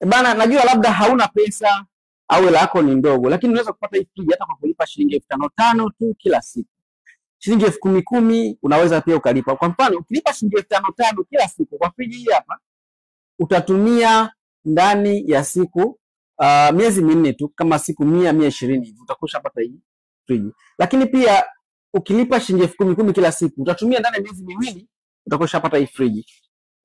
Bana, najua labda hauna pesa au hela yako ni ndogo, lakini unaweza kupata hii friji hata kwa kulipa shilingi 5000 tu kila siku. Shilingi 10,000 unaweza pia ukalipa. Kwa mfano, ukilipa shilingi 5000 kila siku kwa friji hii hapa, utatumia ndani ya siku miezi 4 tu, kama siku 100 120 hivi utakuwa ushapata hii friji. Lakini pia ukilipa shilingi 10,000 kila siku utatumia ndani ya miezi 2 utakuwa ushapata hii friji.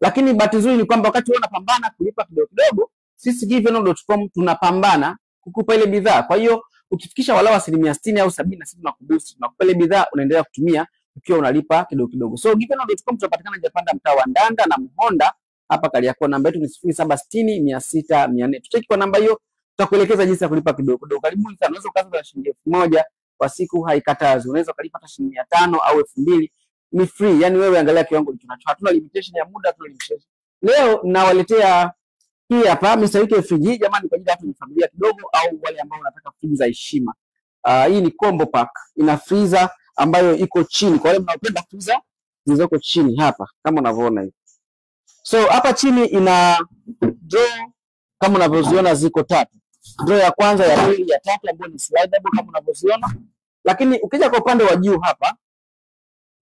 Lakini bahati nzuri ni kwamba wakati wewe unapambana kulipa kidogo kidogo, sisi Givenall.com tunapambana kukupa ile bidhaa. Kwa hiyo ukifikisha walau 60% au 70%, sisi tunakuboost, tunakupa ile bidhaa, unaendelea kutumia ukiwa unalipa kidogo kidogo. So Givenall.com tunapatikana Japanda, mtaa wa Ndanda na Muhonda hapa Kariakoo. Namba yetu ni 0760 600 400. Tucheki kwa namba hiyo, tutakuelekeza jinsi ya kulipa kidogo kidogo. Karibuni sana. Unaweza ukaanza na shilingi 1000 kwa siku, haikatazwi. Unaweza ukalipa hata shilingi 500 au 2000, ni free. Yani wewe angalia kiwango ulichonacho. Hatuna limitation ya muda, hatuna limitation. Leo nawaletea hii hapa Mr. UK friji, jamani, kwa ajili ya watu wenye familia kidogo au wale ambao wanataka friji za heshima. Hii ni combo pack, ina freezer ambayo iko chini. Kwa wale mnaopenda freezer zilizoko chini hapa kama unavyoona hivi. So hapa chini ina drawer kama unavyoziona ziko tatu. Drawer ya kwanza, ya pili, ya tatu ambayo ni slidable kama unavyoziona. Lakini ukija kwa upande wa juu hapa,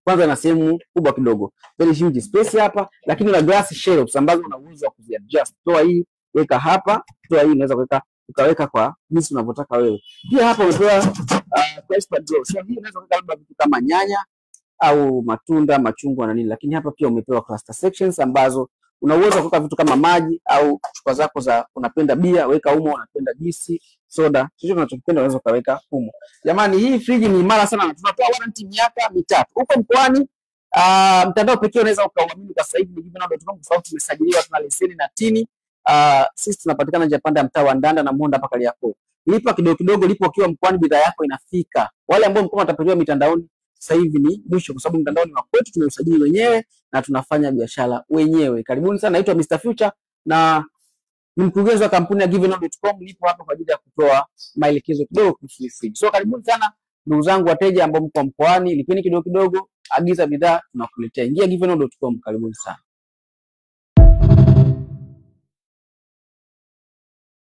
kwanza na sehemu kubwa kidogo, very huge space hapa, lakini una glass shelves ambazo una uwezo wa kuziadjust. Toa hii weka hapa, toa hii unaweza kuweka ukaweka kwa jinsi unavyotaka wewe. Pia hapa umepewa crisper drawer. So hii unaweza kuweka labda vitu kama nyanya au matunda, machungwa na nini, lakini hapa pia umepewa cluster sections ambazo una uwezo wa kuweka vitu kama maji au chupa zako za, unapenda bia weka humo, unapenda juisi, soda, chochote unachokipenda unaweza ukaweka humo. Jamani, hii friji ni imara sana na tunatoa warranty miaka 3. Huko mkoani, mtandao pekee unaweza ukauamini kwa sasa hivi ni Givenall.com kwa sababu tumesajiliwa, tuna leseni na tini. Sisi tunapatikana njia panda ya mtaa wa Ndanda na Muhonda hapa Kariakoo. Lipa kidogo kidogo, lipo ukiwa mkoani, bidhaa yako inafika. Wale ambao mkoa watapeliwa mitandaoni sasa hivi ni mwisho, kwa sababu mtandao ni wa kwetu, tumeusajili wenyewe na tunafanya biashara wenyewe. Karibuni sana, naitwa Mr Future na ni mkurugenzi wa kampuni ya Givenall.com. Nipo hapa kwa ajili ya kutoa maelekezo kidogo kuhusu hii friji. So karibuni sana ndugu zangu wateja ambao mko mkoani, lipeni kidogo kidogo, agiza bidhaa tunakuletea. Ingia Givenall.com, karibuni sana.